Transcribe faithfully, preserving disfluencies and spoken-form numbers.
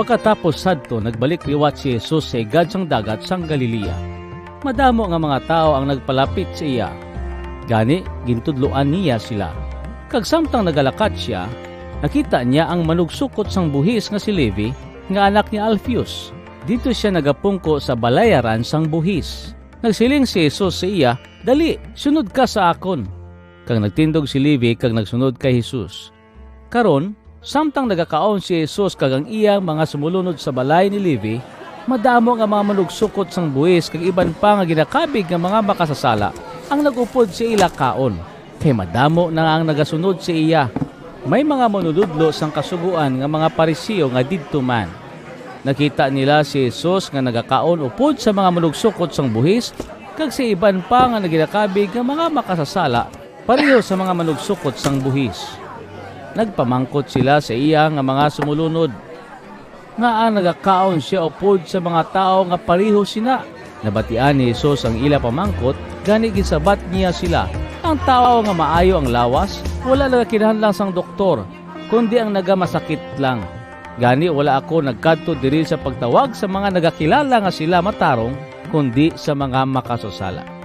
Pagkatapos sadto, nagbalik liwat si Jesus sa igad sang dagat sang Galilea. Madamo nga mga tawo ang nagpalapit sa iya, gani gintudloan niya sila. Kag samtang nagalakat sia, nakita niya ang manugsukot sang buhis nga si Levi, nga anak ni Alfius. Didto sia nagapungko sa balayaran sang buhis. Nagsiling si Jesus sa iya, "Dali, sunod ka sa akon." Kag nagtindog si Levi kag nagsunod kay Jesus. Karon, samtang nagakaon si Jesus kag ang iya mga sumulunod sa balay ni Levi, madamo nga mga manugsukot sang buhis kag iban pa nga ginakabig nga mga makasasala ang nag-upod sa ila kaon, kay madamo na ang nagasunod sa iya. May mga manunodlo sang Kasugoan nga mga Pariseo nga didto man. Nakita nila si Jesus nga nagakaon upod sa mga manugsukot sang buhis kag sa iban pa nga naginakabig nga mga makasasala pareho sa mga manugsukot sang buhis. Nagpamangkot sila sa iya nga mga sumulunod, "Ngaa nagakaon sia upod sa mga tawo nga pareho sina?" Nabatian ni Jesus ang ila pamangkot, gani ginsabat niya sila, "Ang tawo nga maayo ang lawas, wala nagakinahanglan sang doktor, kundi ang nagamasakit lang. Gani wala ako nagkadto diri sa pagtawag sa mga nagakilala nga sila matarong, kundi sa mga makasasala."